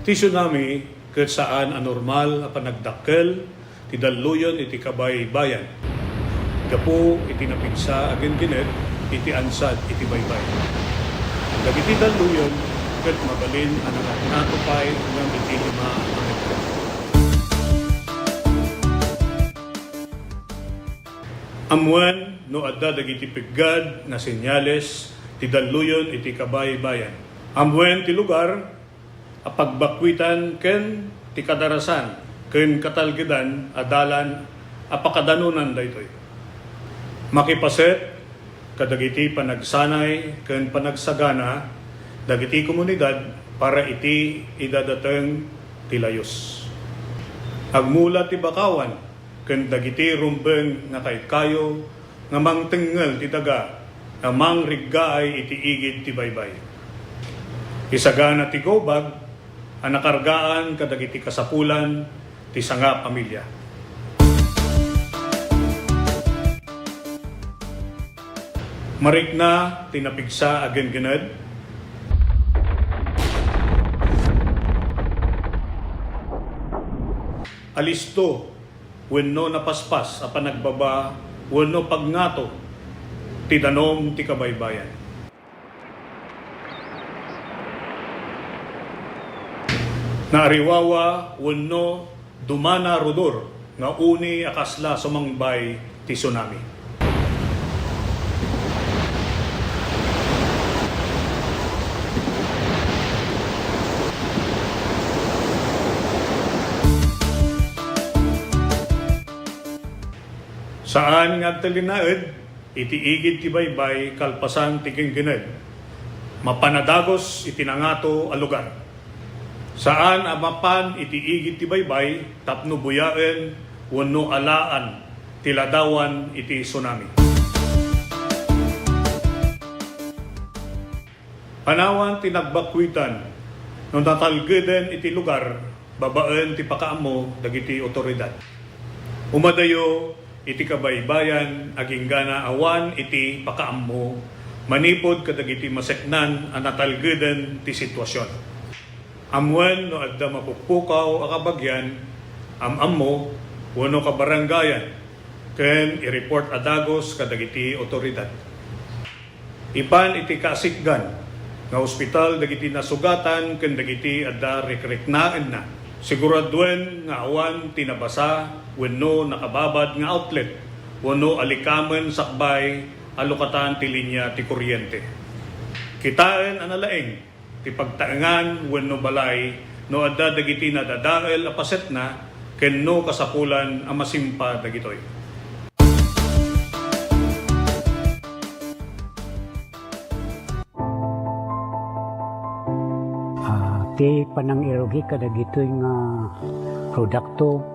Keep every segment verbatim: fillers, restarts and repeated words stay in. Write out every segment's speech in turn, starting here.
Ti tsunami ket saan a normal a panagdakkel ti dalluyon iti kabaybayan gapu iti napigsa a ginggined iti ansad iti baybay. Dagiti dalluyon ket mabalin a nangatngato pay ngem iti lima a metro. Ammoen no adda dagiti peggad nga senyales ti dalluyon iti kabaybayan. Ammoen ti lugar a pagbakkuitan ken ti kadarasan ken katalgedan a dalan a pakadanonan daytoy. Makipaset kadagiti panagsanay ken panagsagana dagiti komunidad para iti idadateng ti layus. Agmula ti bakawan ken dagiti rumbeng nga kaykayo nga mangtengngel ti daga a mangriggaay iti igid ti baybay. Isagana ti go bag a nakargaan kadagiti kasapulan ti sangapamilya. Marikna ti napigsa a ginggined. Alisto wenno napaspas a panagbaba wenno pagngato ti danum ti kabaybayan. Naariwawa wenno dumana rudor nga uni a kasla sumangbay ti tsunami. Saan nga agtalinaed iti igid ti baybay kalpasan ti ginggined. Mapan a dagus iti nangato a lugar. Saan a mapan iti igid ti baybay tapno buyaen wenno alaan ti ladawan iti tsunami. Panawan ti nagbakkuitan no natalgeden iti lugar babaen ti pakaammo dagiti otoridad. Umadayo iti kabaybayan agingga awan iti pakaammo manipud kadagiti maseknan a natalgeden ti situasion. Ammoen no adda mapukpukaw a kabagian, am-ammo, wenno kabarangayan, ken i-report a dagus kadagiti otoridad. Ipan iti kasikgan nga ospital dagiti nasugatan ken dagiti adda rikriknaenna. Siguraduen nga awan ti nabasa wenno nakababad nga outlet wenno alikamen sakbay a lukatan ti linia ti kuryente. Kitaen a nalaing ti pagtaengan wenno balay no adda dagiti nadadael a pasetna ken no kasapulan a masimpa dagitoy. Ah, ti panangirugi kadagitoy nga produkto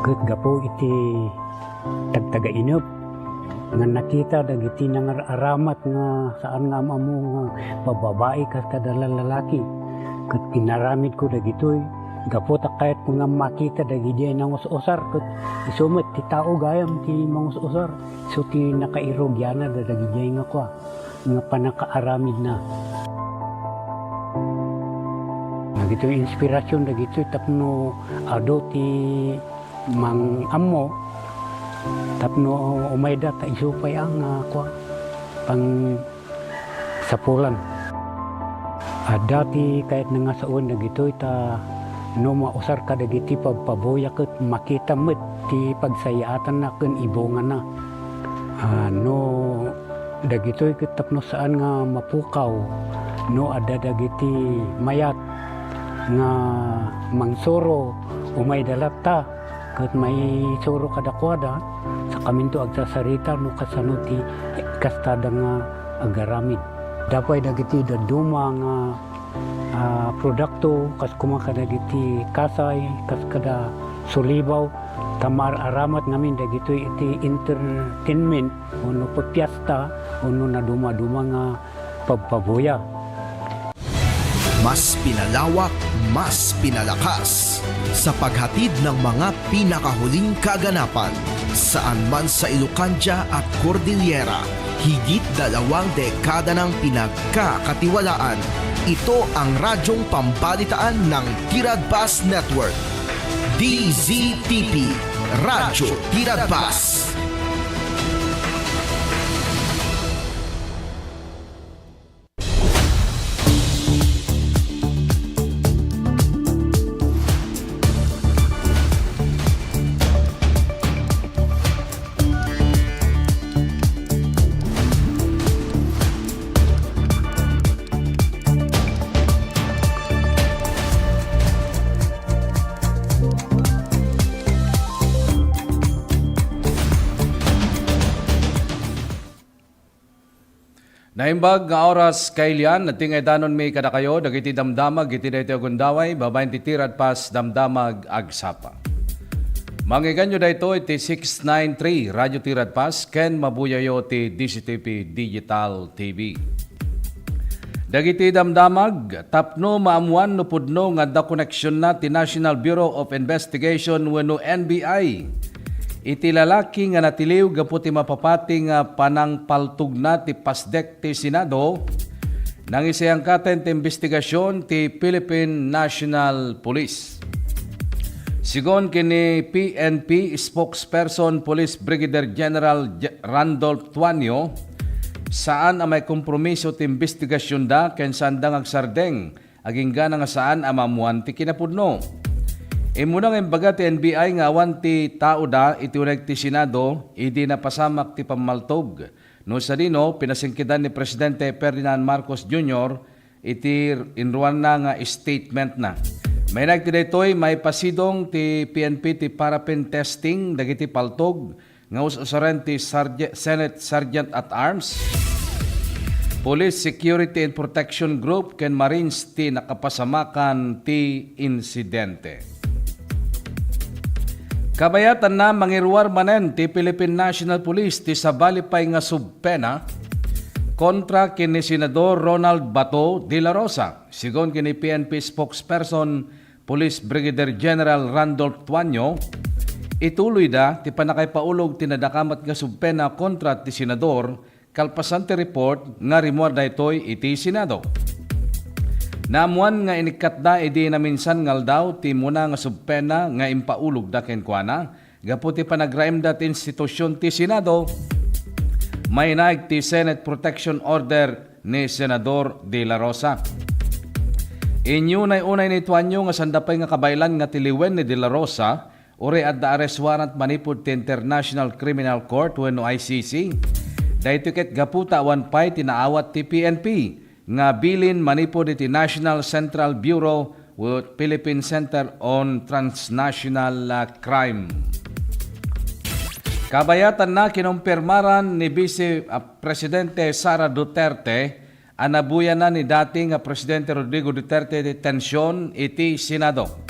ket gapu iti tagtagainep nga nakita dagiti nangar-aramat nga saan nga am-ammo nga bababai kas kada lalaki. Ket inaramidko dagitoy gapu ta kayatko nga makita dagidiay nangus-usar ket isu met ti tao gayam ti mangus-usar. Isu ti nakairugianna dagijay nga kua, nga pannakaaramidna. Dagitoy inspirasyon dagitoy tapno adu ti mang-ammo tapno umayda ta isu pay a nga kua, pangsapulan. Adda ti kayatna nga sawen dagitoy ta no mausar kadagiti pabpabuya ket makita met ti pagsayaatanna ken ibungana. Ah, no dagitoy ket tapno saan nga mapukaw no adda dagiti mayat nga mangsuro, umayda latta ket maisuro kadakuada, sakaminto agsasarita no kasano ti kastada nga agaramid. Adda pay dagiti dadduma nga, ah, produkto, kas koma kadagiti kasay, kas kada sulibaw, ta maar-aramat ngamin dagitoy iti entertainment, wenno pipiesta, wenno naduma-duma nga pabpabuya. Mas pinalawak, mas pinalakas sa paghatid ng mga pinakahuling kaganapan. Saan man sa Ilocandia at Cordillera, higit dalawang dekada nang pinagkakatiwalaan Ito ang radyong pambalitaan ng Tiradpas Network. D Z T P, Radyo Tiradpas. Naimbag nga oras, kailian, ti nga idanonmi kadakayo dagiti damdamag iti daytoy a gundaway babaen ti Tiradpas Damdamag Agsapa. Mangngegyo daytoy ti six nine three Radyo Tiradpas ken mabuyayo ti D Z T P Digital T V. Dagiti damdamag tapno maammuan no pudno nga adda koneksionna ti National Bureau of Investigation wenno N B I iti lalaki nga natiliw gapu ti mapapati nga panangpaltogna ti pasdek ti Senado, nangisayangkaten ti imbestigasion ti Philippine National Police. Sigun ken ni P N P spokesperson Police Brigadier General J-, Randolph Tuanio, saan a maikompromiso ti imbestigasionda ken saanda nga agsardeng agingga nga saan a maammuan ti kinapudno. Immuna nga imbaga ti N B I nga awan ti taoda iti uneg ti Senado idi napasamak ti pammaltog. No sadino, pinasingkedan ni Presidente Ferdinand Marcos Junior iti inruanna nga statementna. Mainaig ti daytoy, maipasidong ti P N P ti paraffin testing dagiti paltog nga us-usaren ti Serge-, Senate Sergeant at Arms, Police Security and Protection Group ken Marines ti nakapasamakan ti insidente. Kabayatanna, mangiruar manen ti Philippine National Police ti sabali pay nga subpena kontra ken ni Senador Ronald Bato de la Rosa. Sigun ken ni P N P spokesperson Police Brigadier General Randolph Tuanio, ituloyda ti pannakaipaulog ti nadakamat nga subpena kontra ti senador kalpasan ti report nga rimmuar daytoy iti Senado. Naammuan nga inikkatda idi naminsan nga aldaw ti immuna nga subpena nga impaulogda kenkuana gapu ti panagraemda ti institusion ti Senado. Mainaig ti Senate Protection Order ni Senador De La Rosa. Inyunay-unay ni Tuanio nga sanda pay nga kabaelan nga tiliwen ni De La Rosa, uray adda arrest warrant manipud ti International Criminal Court wenno I C C. Daytoy ket gapu ta awan pay ti naawat ti P N P nga bilin manipud iti National Central Bureau with Philippine Center on Transnational, ah, Crime. Kabayatanna, kinumpermaran ni Vice, ah, Presidente Sara Duterte a nabuyanan ni dati nga Presidente Rodrigo Duterte ti tension iti Senado.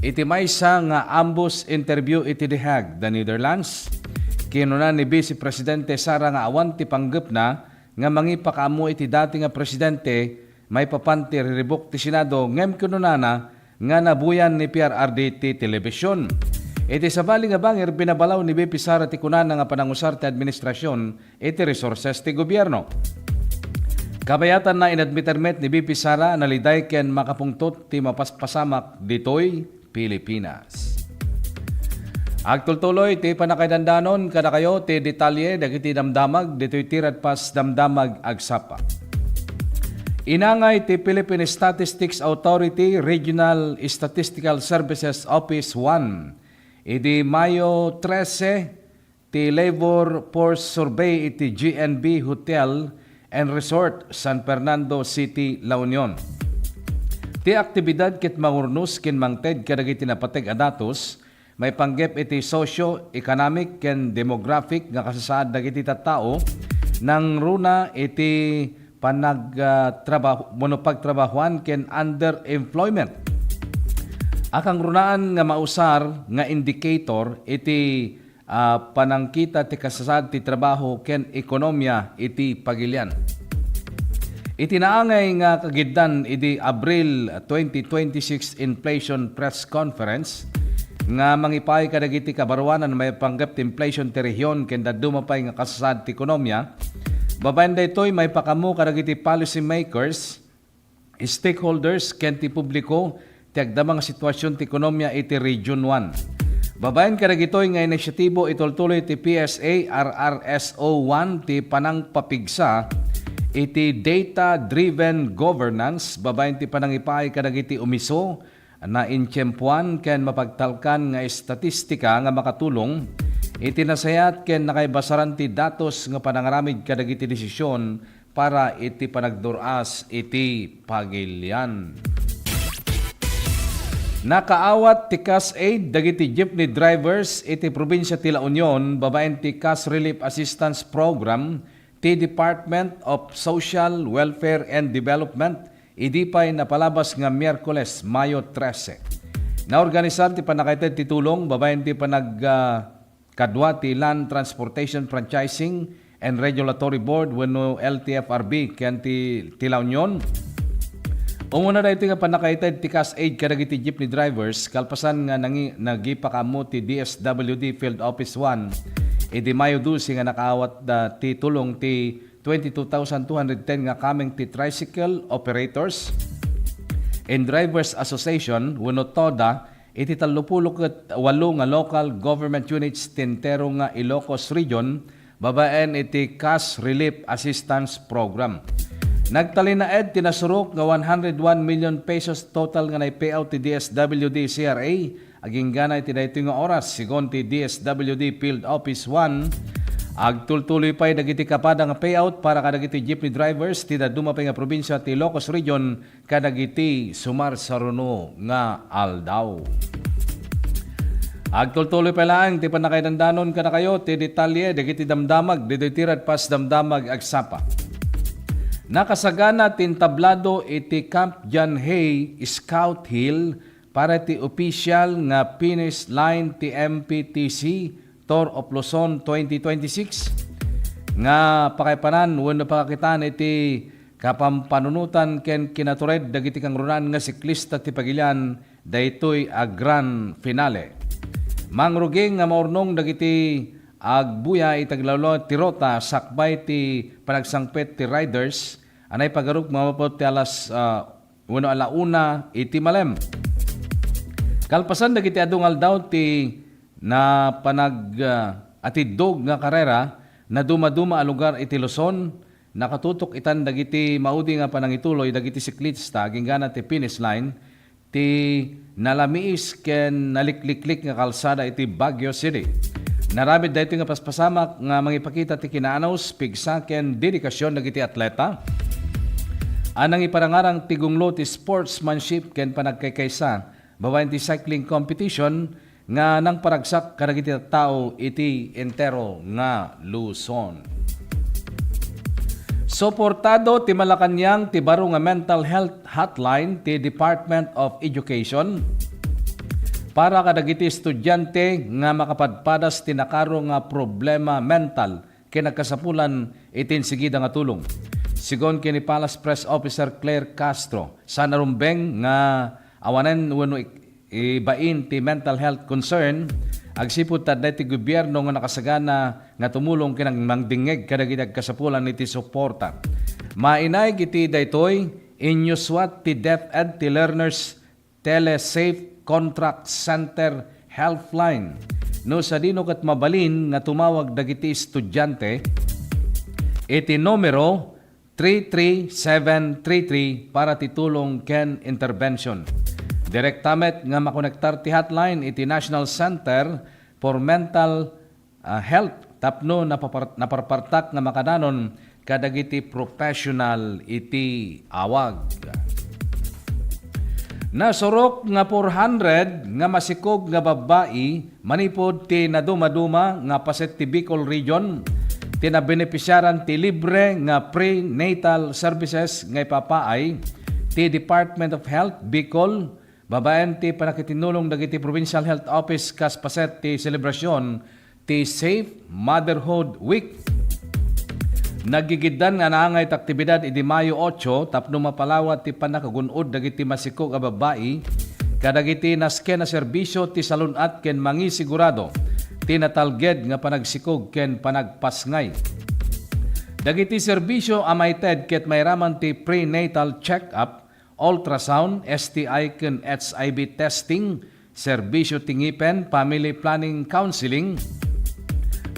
Iti maysa nga ambush interview iti The Hague, The Netherlands, kinuna ni Vice Presidente Sara nga awan ti panggepna nga mangipakaammo iti dati nga presidente maipapan ti riribuk ti Senado, ngem kinunana nga nabuyan ni P R R D ti telebision. Iti sabali nga bangir, binabalaw ni V P Sara ti kunana nga panangusar ti administrasion iti resources ti gobierno. Kabayatanna, inadmiter met ni V P Sara a naliday ken makapungtot ti mapaspasamak ditoy Pilipinas. Agtultuloy ti pannakaidandanon kadakayo ti detalye dagiti damdamag ditoy Tiradpas Damdamag Agsapa. Inangay ti Philippine Statistics Authority Regional Statistical Services Office one idi Mayo trese ti labor force survey iti G N B Hotel and Resort, San Fernando City, La Union. Ti aktibidad ket mangurnos ken mangted kadagiti napateg a datos maipanggep iti socio-economic ken demographic nga kasasaad dagiti tattao nangruna iti panag-, ah, trabaho wenno pagtrabahoan ken underemployment. Akangrunaan nga mausar nga indicator iti ah, panangkita ti kasasaad ti trabaho ken ekonomia iti pagilian. Iti naangay nga kagiddan idi Abril twenty twenty-six inflation press conference nga mangipaay kadagiti kabaruanan maipanggep ti inflation ti rehion ken dadduma pay nga kasasaad ti ekonomia, babaen daytoy maipakammo kadagiti policy makers stakeholders ken ti publiko ti agdama nga sitwasyon ti ekonomiya iti Region one. Babaen kadagitoy nga inisyatibo, itultuloy ti P S A R R S O one ti panangpapigsa iti data-driven governance babaen ti panangipaay kadagiti umiso, naintiempoan ken mapagtalkan nga estatistika nga makatulong iti nasayaat ken nakaibasaran ti datos nga panangaramid kadagiti desisyon para iti panagdur-as iti pagilian. Nakaawat ti cash aid dagiti jeepney drivers iti probinsia ti La Union babaen ti Cash Relief Assistance Program ti Department of Social Welfare and Development idi pay napalabas nga Miyerkules, Mayo trese. Naorganisar ti pannakaitedna ti tulong babaen ti panag, ah, kadua ti Land Transportation Franchising and Regulatory Board wenno L T F R B ken ti, ti La Union. Umuna daytoy nga pannakaited ti cash aid kadagiti jeepney drivers kalpasan nga nangi-, nagipakaammo ti D S W D Field Office one idi Mayo dose nga nakaawat da ti tulong ti twenty-two thousand two hundred ten nga kameng ti Tricycle Operators and Drivers Association wenno TODA iti tallopulo ket walo nga local government units ti entero nga Ilocos Region babaen iti Cash Relief Assistance Program. Nagtalinaed ti nasurok nga one hundred one million pesos total nga nai-payout ti D S W D C R A agingga iti daytoy nga oras, sigun ti D S W D Field Office one. Agtultuloy pay dagiti kapada nga payout para kadagiti jeepney drivers ti dadduma pay nga probinsia ti Ilocos Region kadagiti sumarsaruno nga aldaw. Agtultuloy pay laeng ti pannakaidandanon kadakayo ti detalye dagiti damdamag ditoy ti Radpas Damdamag Agsapa. Nakasagana ti entablado iti Camp John Hay, Scout Hill, para ti opisyal nga finish line ti M P T C Tour of Luzon twenty twenty-six nga pakaipanan wenno pakakitaan iti kapampanunotan ken kinatured dagiti kangrunaan nga siklista ti pagilian daytoy a grand finale. Mangrugi nga maurnong dagiti agbuya iti aglawlaw ti rota sakbay ti panagsangpet ti riders a naipagarupna mapud ti alas, ah, wenno ala una iti malem. Kalpasan dagiti adu nga aldaw ti napanag, ah, atiddog nga karera, nadumaduma a lugar iti Luzon, nakatutok itan dagiti maudi nga panangituloy dagiti siklista agingga ti finish line ti nalamiis ken nalikliklik nga kalsada iti Baguio City. Naaramid daytoy nga paspasamak nga mangipakita ti kinaanus, pigsa ken dedikasyon dagiti atleta a nangiparangarang ti gunglo ti sportsmanship ken panagkaykaysa babaen ti cycling competition nga nangparagsak kadagiti tattao iti entero nga Luzon. Suportado ti Malacañang ti baro nga mental health hotline ti Department of Education para kadagiti estudiante nga makapadpadas ti nakaro nga problema mental ken nagkasapulan iti insigida nga tulong. Sigun ken ni Palace Press Officer Claire Castro, saan a rumbeng nga awanen wenno ik-, ibain ti mental health concern, agsipud ta adda ti gobierno nga nakasagana nga tumulong ken mangdingngeg kadagiti agkasapulan iti suporta. Mainaig iti daytoy, inyuswat ti DepEd ti Learners Telesafe Contract Center Helpline. No sadino ket mabalin nga tumawag dagiti estudiante iti numero three three seven three three para ti tulong ken intervention. Direkta met nga makonektar ti hotline iti National Center for Mental ah, Health tapno napapar-, naparpartak nga makadanon kadagiti professional iti awag. Nasurok nga four hundred nga masikog nga babbai manipud ti nadumaduma nga paset ti Bicol Region ti nabenepisiaran ti libre nga prenatal services nga ipapaay ti Department of Health Bicol babaen ti panakitinulong dagiti Provincial Health Office kas paset ti selebrasyon ti Safe Motherhood Week. Nagigiddan nga naangay ti aktibidad idi Mayo otso tapno mapalawad ti pannakagun-od dagiti masikog a babbai kadagiti nasken a serbisyo ti salun-at ken mangisigurado ti natalged nga panagsikog ken panagpasngay. Dagiti serbisyo a maited ket mairaman ti prenatal check-up ultrasound, S T I ken H I V testing, serbisyo ti ngipen, family planning counseling,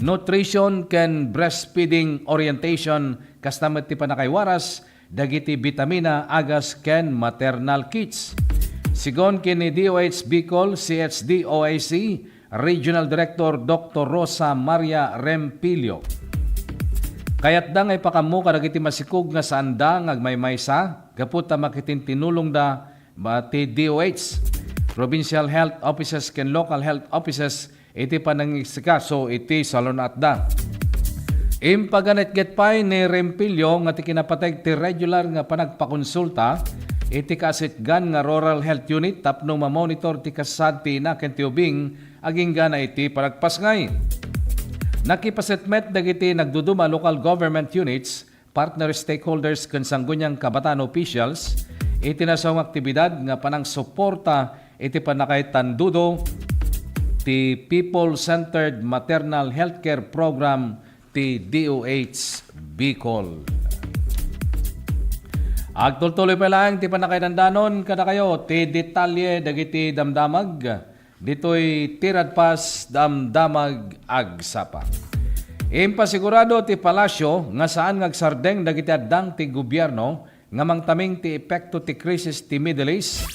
nutrition ken breastfeeding orientation, kasta met ti pannakaiwaras dagiti bitamina, agas ken maternal kits. Sigun ken ni D O H Bicol, C H D O I C, Regional Director Doctor Rosa Maria Rempilio. Kayatda nga ipakammo kadagiti masikog nga saanda nga agmaymaysa gapu ta makitintinulongda ba ti D O H, Provincial Health Offices ken Local Health Offices iti panangisikaso iti salun-atda. Impaganetget pay ni Rempilio nga ti kinapateg ti regular nga panagpakonsulta iti kaasitgan nga Rural Health Unit tapno mamonitor ti kasasaad ti ina ken ti ubing agingga na iti panagpasngay. Nakipaset met dagiti nagduduma local government units, partner stakeholders ken sangguniang kabataan officials iti nasao nga aktibidad nga panangsuporta iti pannakaitandudo ti People-Centered Maternal Healthcare Program ti D O H Bicol. Agtultuloy pay laeng ti pannakaidandanon kadakayo ti detalye dagiti damdamag ditoy Ti Radpas Damdamag Agsapa. Impasigurado ti Palasyo nga saan nga agsardeng dagiti addang ti gobierno nga mangtaming ti epekto ti krisis ti Middle East,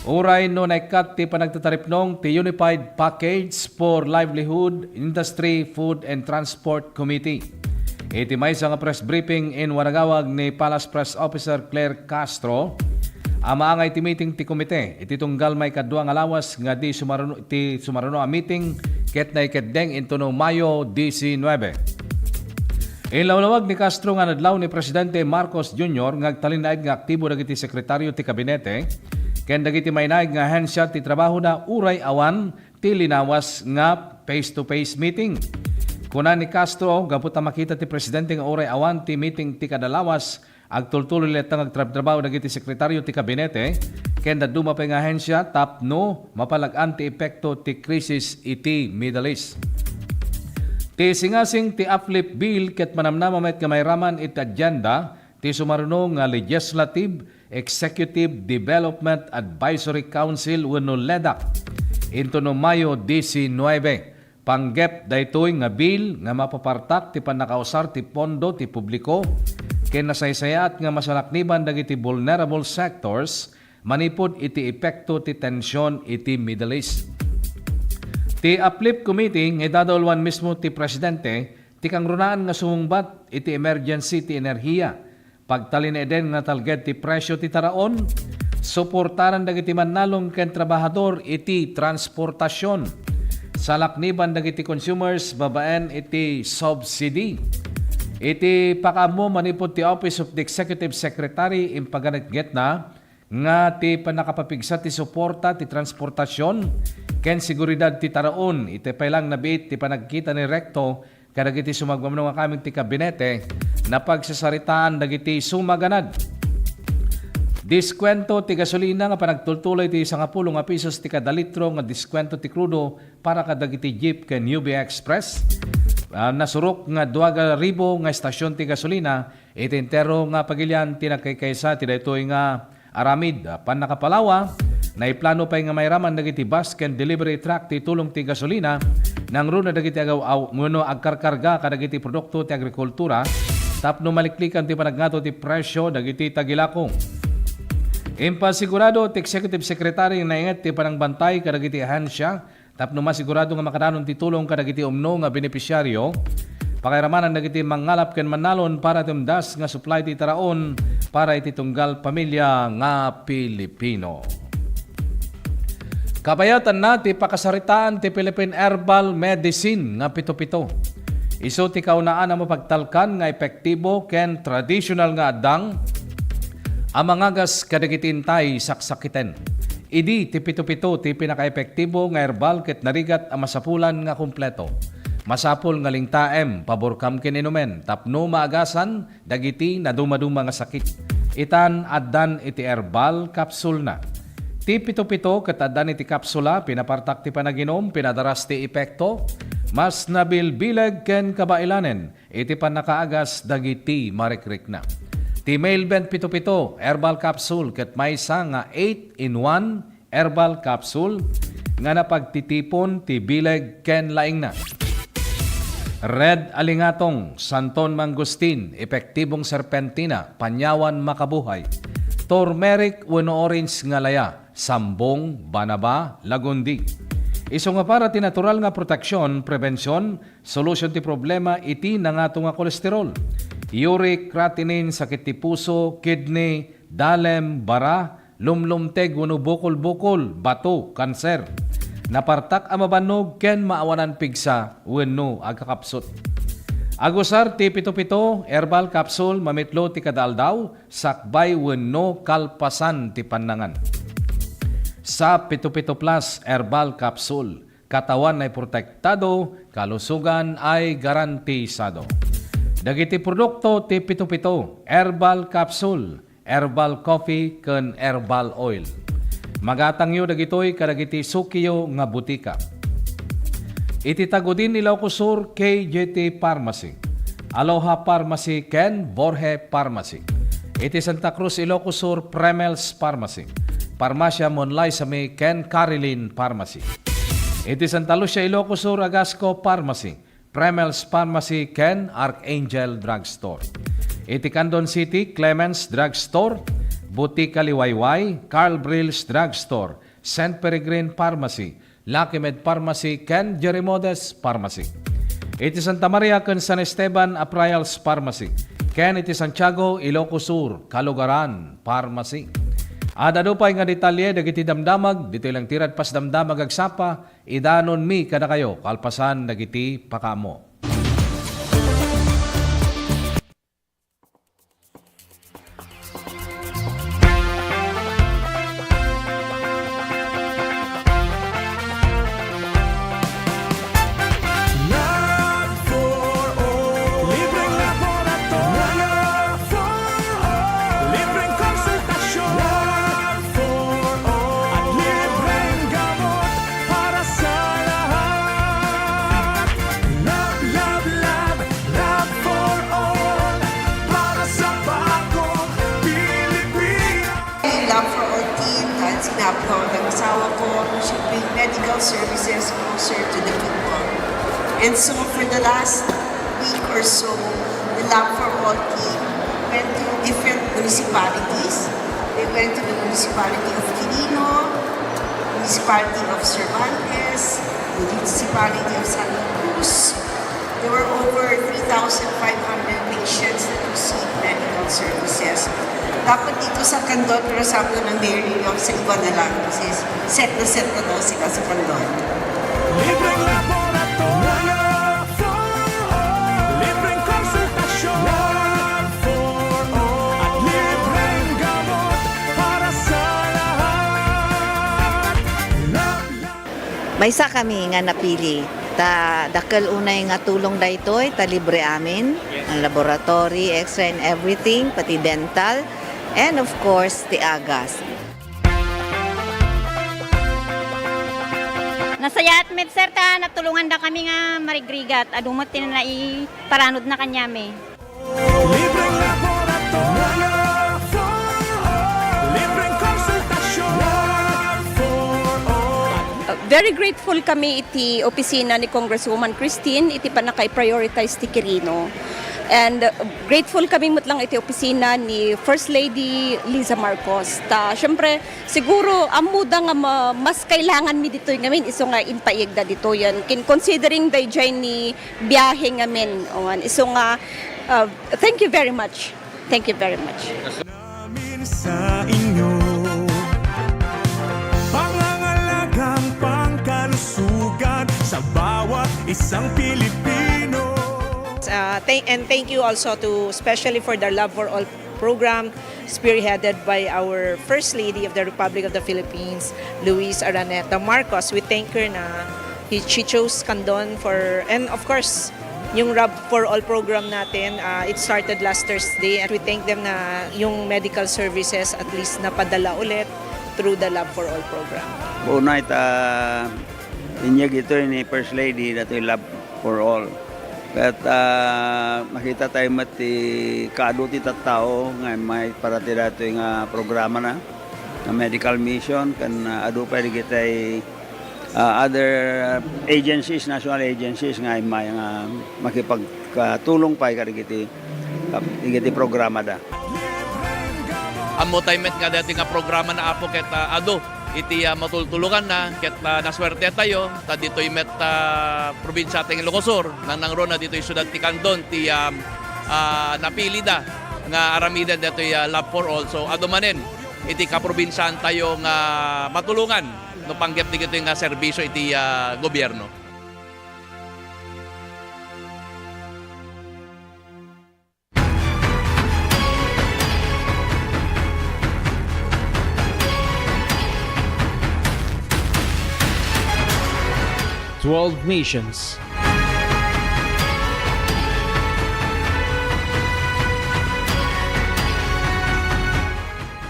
uray no naikkat ti panagtataripnong ti Unified Package for Livelihood, Industry, Food and Transport Committee. Iti maysa nga press briefing in wanagawag ni Palace Press Officer Claire Castro, a maangay ti meeting ti komite iti tunggal maikadua nga lawas nga di sumaruno, ti sumaruno a meeting ket naikeddeng intono Mayo diecinuebe. Inlawlawag ni Castro nga nadlaw ni Presidente Marcos Junior nga agtalinaed nga aktibo dagiti sekretaryo ti kabinete ken dagiti mainaed nga ahensya ti trabahoda uray awan ti linawas nga face-to-face meeting. Kuna ni Castro, gapu ta makita ti presidente nga uray awan ti meeting ti kada lawas, agtultuloy latta nga agtrabtrabaho dagiti sekretaryo ti kabinete ken dadduma pay nga ahensya tapno mapalag-an ti epekto ti krisis iti Middle East. Ti singasing ti uplift bill ket manamnama met nga mairaman iti agenda ti sumaruno nga Legislative, Executive Development Advisory Council wenno ledac intono Mayo diecinuebe. Panggep daytoy nga bill nga mapapartak ti pannakausar ti pondo ti publiko ken nasaysayaat nga masalakniban dagiti vulnerable sectors manipud iti epekto ti tension iti Middle East. Ti uplift committee nga idadauluan mismo ti presidente ti kangrunaan nga sumungbat iti emergency ti enerhiya, pagtalinaeden nga talged ti presyo ti taraon, suportaran dagiti mannalong ken trabahador iti transportasion, salakniban dagiti consumers babaen iti subsidy. Iti pakaammo manipud ti Office of the Executive Secretary, impaganetgetna nga ti pannakapapigsa ti suporta ti transportasion ken seguridad ti taraon. Iti pay lang nabiit ti panagkita ni Recto kadagiti sumagmamano nga kameng ti kabinete, napagsasaritaan dagiti sumaganad. Diskwento ti gasolina nga panagtultuloy ti sangapulo nga pisos ti kada litro nga diskwento ti krudo para kadagiti jeep ken U V Express. Ah, nasurok nga dua ka ribo nga estasion ti gasolina iti entero nga pagilian ti nagkaykaysa ti daytoy nga aramid. Pannakapalawa, naiplano pay nga mairaman dagiti bus ken delivery truck ti tulong ti gasolina, nangruna dagiti agaw-aw wenno agkarkarga kadagiti produkto ti agrikultura tapno maliklikan ti panagngato ti presyo dagiti tagilako. Impasigurado ti Executive Secretary nga nainget ti panangbantay kadagiti ahensya tapno masigurado nga makadanon ti tulong kadagiti umno nga benepisyaryo, pakairamanan dagiti mangngalap ken mannalon para ti umdas nga supply ti taraon para iti tunggal pamilya nga Pilipino. Kabayatanna ti pakasaritaan ti Philippine Herbal Medicine nga pito-pito. Isu ti kaunaan a mapagtalkan nga epektibo ken tradisyonal nga addang a mangagas kadagiti intay saksakiten. Idi ti pito-pito ti pinakaepektibo nga herbal ket narigat a masapulan nga kompleto. Masapul nga lingtaem, paborkam ken inumen tapno maagasan dagiti nadumaduma nga sakit. Itan, addan iti herbal capsule na. Ti pito-pito ket addan iti kapsula, pinapartak ti panaginum, pinadaras ti epekto, mas nabilbileg ken kabailanen iti pannakaagas dagiti marikrikna. Ti Mailben Pito Pito Herbal Capsule ket maysa nga eight-in-one Herbal Capsule nga napagtitipon ti bileg ken laingna. Red Alingatong, Santon Mangustin, Epektibong Serpentina, Panyawan Makabuhay, Turmeric wenno Orange nga Laya, Sambong, Banaba, Lagundi. Isu nga para ti natural nga proteksyon, prebension, solusyon ti problema iti nangato nga kolesterol. Uric creatinine, sakit ti puso, kidney, dalem, bara, lumlumteg wenno bukol-bukol, bato, kanser. Napartak a mabannog ken maawanan pigsa wenno agkakapsut. Agusar ti pito-pito herbal capsule mamitlo ti kada aldaw, sakbay wenno kalpasan ti pannangan. Sa Pito Pito Plus Herbal Capsule, katawan ay protektado, kalusugan ay garantisado. Dagiti produkto ti Pito Pito Herbal Capsule, Herbal Coffee, ken Herbal Oil. Magatangyo dagitoy kadagiti sukiyo nga butika. Iti Tagudin, Ilocos Sur, K J T Pharmacy, Aloha Pharmacy, ken Borge Pharmacy. Iti Santa Cruz, Ilocos Sur, Premel's Pharmacy, Farmacia Monlay Sami, ken Carilin Pharmacy. Iti Santa Lucia, Ilocos Sur, Agasco Pharmacy, Premel's Pharmacy, ken Archangel Drugstore. Iti Candon City, Clemens Drugstore, Butika Liwayway, Carl Brill's Drugstore, Saint Peregrine Pharmacy, Lucky Med Pharmacy, ken Jerimodes Pharmacy. Iti Santa Maria ken San Esteban, Aprayals Pharmacy, ken iti Santiago, Ilocos Sur, Kalugaran Pharmacy. Adda adu pay nga detalye dagiti damdamag, ditoy lang ti Radpas Damdamag agsapa, idanonmi kadakayo kalpasan dagiti pakaammo. Love for all. Libreng laboratorio. Love for all. Libreng konsultasyon. Love for all. At libreng gamot para sa lahat. Love, love, love. Love for all, para sa bagong Pilipinas. Love for all team, dahil sinabi ko ng asawa ko, we should bring medical services closer to the people. And so for the last week or so, the Love for All team went to different municipalities. They went to the municipality of Quirino, municipality of Cervantes, municipality of Santa Cruz. There were over three thousand five hundred patients that received medical services. Dapat dito sa Candon, pero sabi ko ng Mayor Lilian, sa iba na lang. Kasi set na set na daw sila sa Candon. Libreng laboratorio. Libreng konsultasyon. At libreng gamot para sa lahat. Maysa kami nga napili. Ta dakkel unay nga tulong daytoy, ta libre amin. Ang laboratory, X-ray and everything, pati dental, and of course, ti agas. Nasayaat met, sir, ta natulongan da kami nga marigrigat. Adu met ti naiparanod na kaniami. Libreng laboratorio for all. Libreng konsultasyon for all. Uh, very grateful kami iti opisina ni Congresswoman Christine iti pannakaiprioritize ti Quirino. And, uh, grateful kami met lang iti opisina ni First Lady Liza Marcos. Ta, syempre, siguro, ammoda nga ma-, mas kailangan mi ditoy ngamin, isu nga impaigda ditoy. Yan, kin-, considering dayjay ni biyahe ngamin. Awan, isu nga, uh, thank you very much. Thank you very much. Namin sa inyo, pangangalagang pangkalusugan sa bawat isang Pilipino. Uh, thank, and thank you also to, especially for the Love for All program, spearheaded by our First Lady of the Republic of the Philippines, Luis Araneta Marcos. We thank her na he, she chose Candon for, and of course, yung Love for All program natin, uh, it started last Thursday, and we thank them na yung medical services at least napadala ulit through the Love for All program. Unay ta inyeg ito ni First Lady, datoy Love for All. Ket, ah, makita tayo met ti kaadu ti tattao nga immay para ti datoy nga programana, nga medical mission, ken, ah, adu pay dagiti, ah, other agencies, national agencies nga immay nga makipagtulong pay kadagiti, kadagiti programada. Ammo tayo met nga dati nga programana, Apo, ket, ah, adu iti, ah, matultulukanna, ket, ah, nasuertetayo, ta ditoy met, ah, probinsia ti Ilocos Sur, nangnangruna ditoy siudad ti Candon, ti, ah, ah, napilida nga aramiden detoy, ah, Love for All. So, adu manen iti kaprobinsiaantayo nga matulongan no panggep dagitoy nga serbisio iti, ah, gobierno. Twelve nations.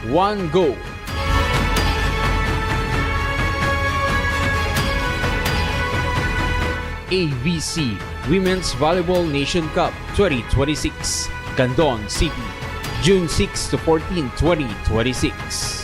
One goal. A V C Women's Volleyball Nation Cup twenty twenty-six, Candon City, June six to fourteen, twenty twenty-six.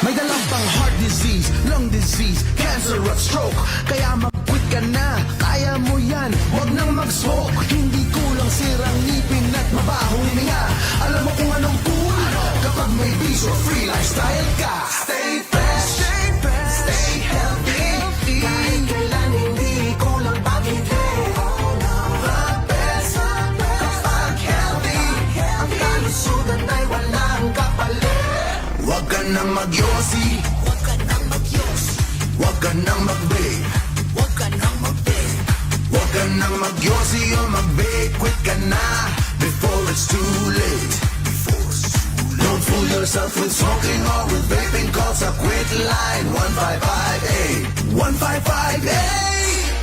May dalang pang heart disease, lung disease, cancer at stroke. Kaya mag-quit ka na, kaya mo yan, wag nang mag-smoke. Hindi kulang sirang ngipin at mabahong hininga. Alam mo kung anong cool? Kapag may peace or free lifestyle ka. Stay fresh, stay fresh, stay healthy. Kahit kailan hindi kulang pag-ibig. The best, kapag healthy, ang kalusugan ay walang kapalit. Huwag ka nang magyosi. Huwag ka nang magyosi. Huwag ka nang mag-vape. Huwag ka nang mag-vape. Huwag ka nang magyosi o mag-vape. Quit ka na before it's too late. Before it's too late. Don't fool yourself with smoking or with vaping. Call sa Quit Line one five five eight. One five five eight.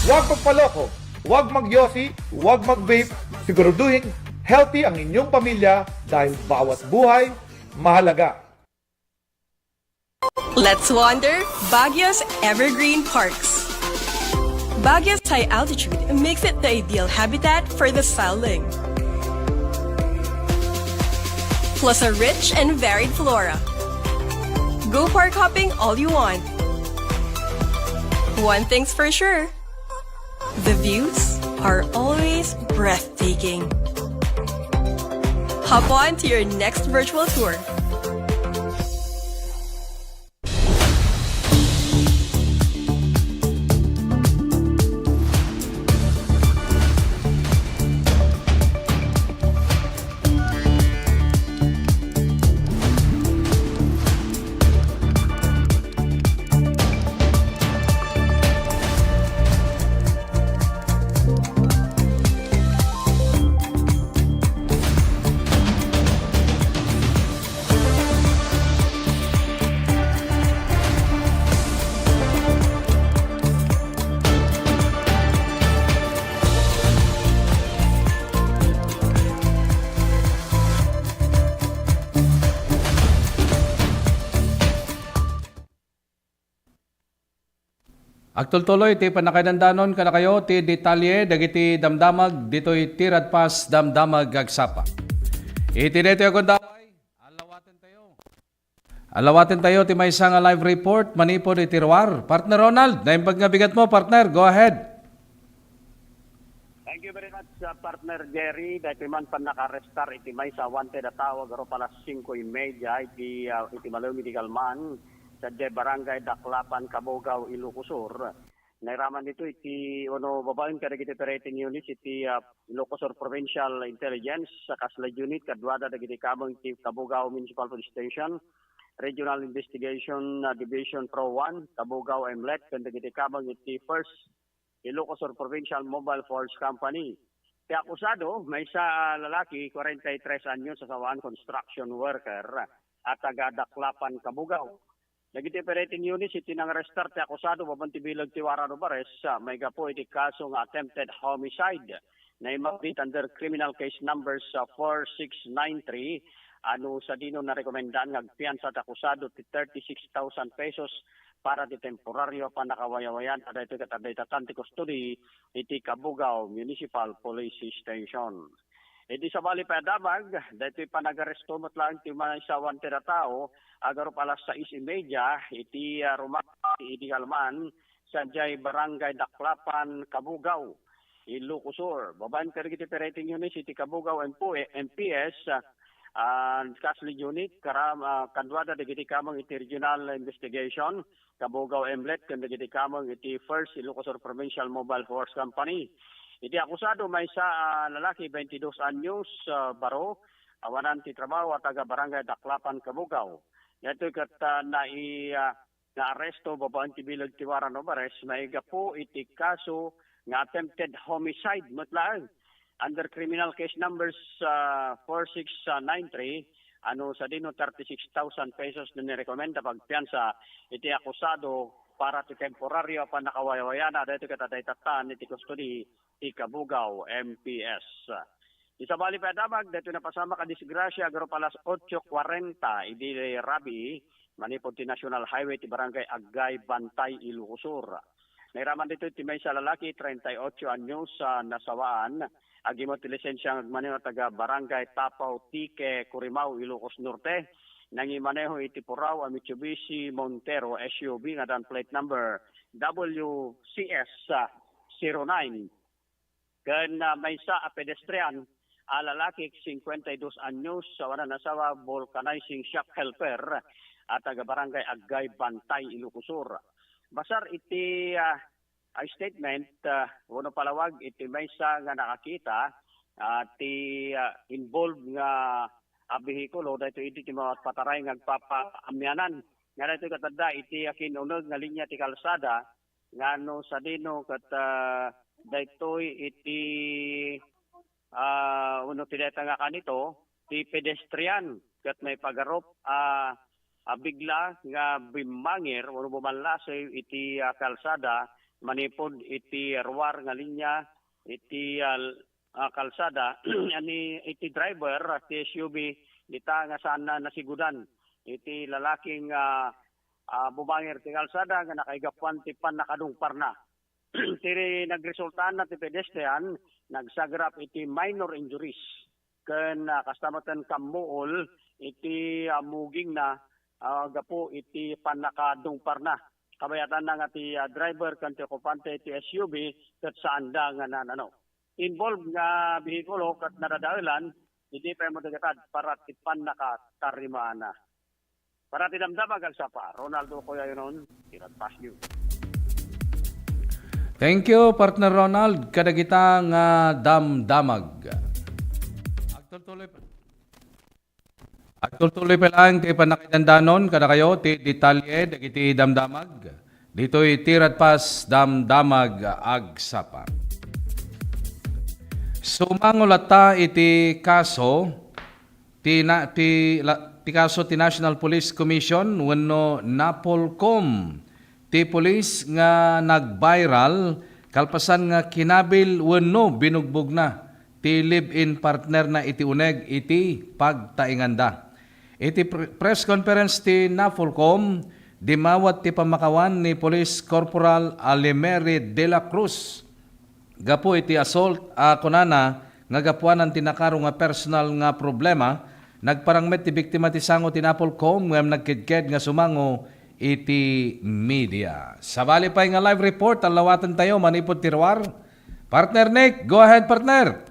Huwag magpaloko, huwag magyosi, huwag mag-vape. Siguraduhin healthy ang inyong pamilya dahil bawat buhay mahalaga. Let's wander Baguio's evergreen parks. Baguio's high altitude makes it the ideal habitat for the silent. Plus a rich and varied flora. Go park hopping all you want. One thing's for sure, the views are always breathtaking. Hop on to your next virtual tour. Agtultuloy ti pannakaidandanon kadakayo ti detalye dagiti damdamag ditoy Tiradpas Damdamag Agsapa. Iti daytoy a gundaway, alawaten tayo. Alawaten tayo ti maysa nga live report manipud iti ruar. Partner Ronald, naimbag nga bigat mo, partner. Go ahead. Thank you very much, uh, partner Jerry. Daytoy man pannakarestar iti maysa wanted a tao, agarup alas singko y media iti, uh, iti Malumi di Galman, sa Barangay Daklapan, Cabugao, Ilocos Sur. Nairaman dito iti, ono, babaen kadagiti operating units iti, uh, Ilocos Sur Provincial Intelligence, sa Kasla Unit, kaduada dagiti kameng iti Cabugao Municipal Police Station, Regional Investigation, uh, Division Pro one, Cabugao Emlet, ken dagiti kameng iti First Ilocos Sur Provincial Mobile Force Company. Ti akusado, maysa a lalaki, kwarenta y tres anyos, a sawaan construction worker, a taga Daklapan, Cabugao. Dagiti operating units iti nangarestar ti akusado babaen ti bileg ti warrant of arrest, ah, maigapu iti kaso nga attempted homicide. Naimbag dita under criminal case numbers, ah, four six nine three, ano sadino narekomendaan nga agpiansa ti akusado ti thirty-six thousand pesos para ti temporario a pannakawayawayan a daytoy ket adda itatan ti kustodi iti Cabugao Municipal Police Station. Iti sabali pay a damag, daytoy panagaresto met laeng ti maysa wanted a tao, agarup alas sais y media, iti, ah, rumar iti Galman, sadiay Barangay Daklapan, Cabugao, Ilocos Sur. Babaen kadagiti operating units iti Cabugao M P S, ah, Kasli Unit, karam-, ah, kaduada dagiti kameng iti Regional Investigation, Cabugao Emlet, ken dagiti kameng iti First Ilocos Sur Provincial Mobile Force Company. Iti akusado, maysa a lalaki, twenty-dos anyos, ah, baro, awanan ti trabaho a taga Barangay Daklapan, Cabugao. Daytoy ket, ah, nai-, ah, naaresto babaen ti bileg ti warrant of arrest maigapu iti kaso nga attempted homicide met laeng. Under criminal case numbers, ah, four six nine three, ano sadino thirty-six thousand pesos ti nirekomenda pagpiansa iti akusado para ti temporario a pannakawayawayana daytoy ket adda itatan iti kustodi ti Cabugao M P S. Iti sabali pay a damag, daytoy napasamak a disgrasya, agarup alas ocho cuarenta idi rabii, manipud ti National Highway ti Barangay Aggay, Bantay, Ilocos Sur. Nairaman ditoy ti maysa a lalaki, treinta y ocho anyos, a nasawaan, agimut ti lisensia nga agmaneho a taga Barangay Tapao, Tique, Curimao, Ilocos Norte. Nangimaneho iti puraw a Mitsubishi Montero S U V nga adda plate number W C S zero nine. Ken, ah, maysa a pedestrian a lalaki, cincuenta y dos anyos, awanan asawa, vulcanizing shop helper, a taga Barangay Aggay, Bantay, Ilocos Sur. Basar iti, ah, ah, statement, ah, wenno palawag iti maysa nga nakakita, ah, ti, ah, involved nga, ah, behikulo, daytoy idi ti mapataray nga agpapaamianan. Nga daytoy ket adda iti akin-uneg nga linia ti kalsada, nga no sadino ket, ah, daytoy iti, ah, wenno ti dayta nga kanito, ti pedestrian ket naipagarup a, a bigla nga bimmangir wenno bumanlasey iti, ah, kalsada manipud iti ruar nga linia iti, ah, ah, kalsada. Ani iti driver ti S U V dita nga saanna nasigudan iti lalaking, ah, ah, bumangir ti kalsada nga nakaigapuan ti pannakadungparna. Ti nagresultaanna ti pedestrian, nagsagrap iti minor injuries ken, ah, kasta met kammuol iti, ah, mugingna, ah, gapu iti pannakadungparna. Kabayatanna nga ti, ah, driver ken ti okupante ti S U V ket saanda nga nanano. Involved nga behikulo ket nadadaelan, idi pay madagitad para ti pannakatarimaanna. Para ti Damdamag Agsapa, Ronaldo Coyayonon, Tiradpas News. Thank you, partner Ronald, kadagita nga damdamag. Agtultuloy pa. Agtultuloy pa lang ti pannakaidandanon kadakayo ti detalye dagiti damdamag. Ditoy Tiradpas Damdamag Agsapa. Sumango latta iti kaso ti na-, ti la-, ti kaso ti National Police Commission wenno NAPOLCOM ti pulis nga nag-viral kalpasan nga kinabil wenno binugbogna ti live-in partnerna iti uneg iti pagtainganda. Iti pre-, press conference ti NAPOLCOM, Dimawat ti pammakawan ni Police Corporal Alimeri de la Cruz gapu iti assault a kunana nga gapuanan ti nakaro nga personal nga problema. Nagparang met ti biktima ti sango ti Napolcom ngem nagkedked nga sumango iti media. Sabali pay nga live report, allawatentayo manipud ti ruar. Partner Nick, go ahead, partner.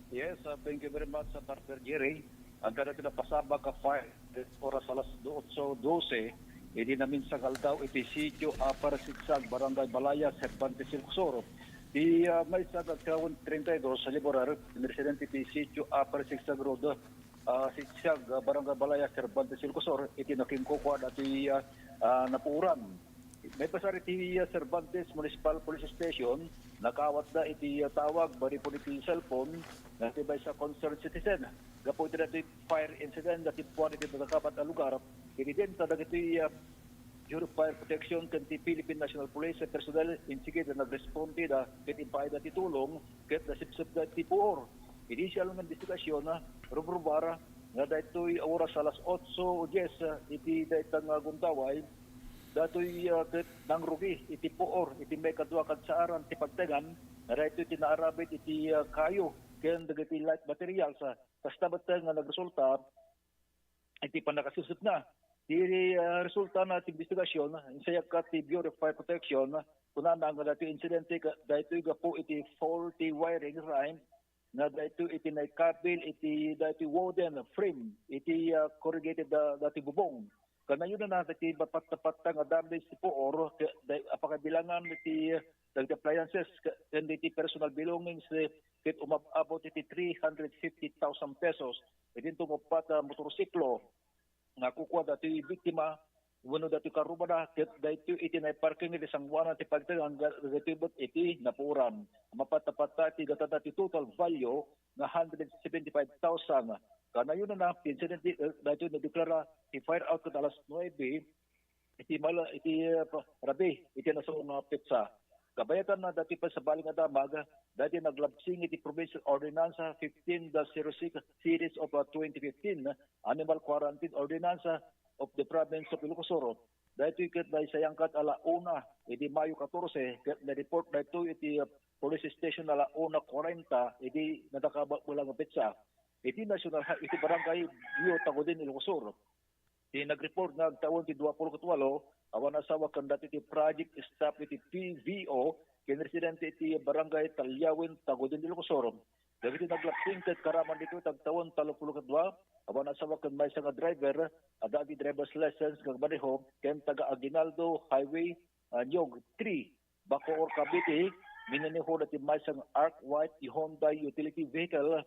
Yes, uh, thank you very much, uh, Partner Jerry. Ang kada pinapasabak ka fire, oras alas otso dose, idi namin sa Galdao, iti Sitio Upper Sigsag, Barangay Balaya, Cervantes, Ilocos Sur. Di uh, may sa gagkawon treinta y dos sa laborer, residente iti Sitio Upper Sigsag Road, uh, Sigsag, uh, Barangay Balaya, Cervantes, Ilocos Sur, iti nakingkukua dati uh, uh, napuuran. May pasar iti uh, Cervantes Municipal Police Station, nakaawatda iti uh, tawag manipud iti cellphone, nga iti maysa concerned citizen. Gapu iti dati fire incident, dati puan iti nagakabat a lugar, iti denta dagiti uh, Bureau of Fire Protection ken ti Philippine National Police a personnel insigida nagresponde da ket impaayda ti tulong ket nasipsipda ti puor. Initial nga investigasyon, rumrubar nga daytoy a oras alas otso dies iti dayta nga gundaway, daytoy uh, ket nangrugi iti puor iti maikadua kadsaaran ti pagtengan nga daytoy ti naaramid iti uh, kayo ken dagiti light materials. Uh, kasta met nga nagresulta iti pannakasipsipna. Ti uh, resulta na ti investigasyon, insayagka ti Bureau of Fire Protection, kunana nga daytoy insidente daytoy gapu iti faulty wiring line nga daytoy iti naikabil iti daytoy wooden frame iti uh, corrugated uh, dati bubong. Kanayon na dati mapatta-patta nga damage ti puor, apakabilangan iti dagiti appliances ken diti personal belongings ket umab-abot iti three hundred fifty thousand pesos. Idinto umappat a motorsiklo nga kukua dati biktima wenno dati karrubada ket daytoy iti naiparking iti sangoanan ti pagtengan dagitoy met iti napuoran. Mapatta-patta iti gatadna ti total value nga hundred seventy-five thousand. Kanayon na ti insidente daytoy nadeklara ti fire out ket alas nuebe iti mala iti uh, rabi iti nasao nga petsa. Kabayatanna dati pasabali nga damag dati naglabsing iti Provincial Ordinance fifteen dash zero six series of uh, twenty fifteen, Animal Quarantine Ordinance of the Province of Ilocos Sur. Daytoy ket naisayangkat a la una idi Mayo katorse ket na-report daytoy iti uh, police station a la una kuarenta idi nadakabakbela nga petsa. Iti National Highway iti Barangay Bio, Tagudin, Ilocos Sur. Ti nag-report nga agtawen ti dua pulo ket walo, awan asawa ken dati ti project staff iti P V O ken residente iti Barangay Talyawen, Tagudin, Ilocos Sur. Dagiti naglabsing ket karaman ditoy ti agtawen tallo pulo ket dua, awan asawa ken maysa nga driver, adda iti driver's license nga agmaneho ken taga Aguinaldo Highway, uh, Nyog three, Bacoor, Cavite. Minanehona ti maysa nga Arc White Hyundai utility vehicle,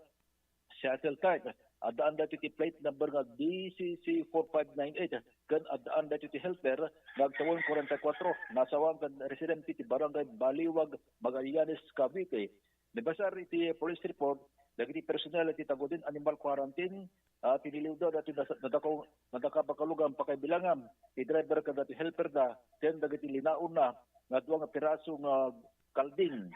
shuttle type. Addaan daytoy ti plate number nga D C C four five nine eight ken addaan daytoy ti helper nga agtawen kuarenta y kuatro, nasawa ken residente ti Barangay Baliwag, Magallanes, Cavite. Nabasar iti police report dagiti personnel iti Tagudin Animal Quarantine, ah, tiniliwda dati nasa-, nadakaw-, nadakabakalugan pakaibilangan ti driver ken dati helper da ken dagiti linaonna nga dua nga piraso nga kalding.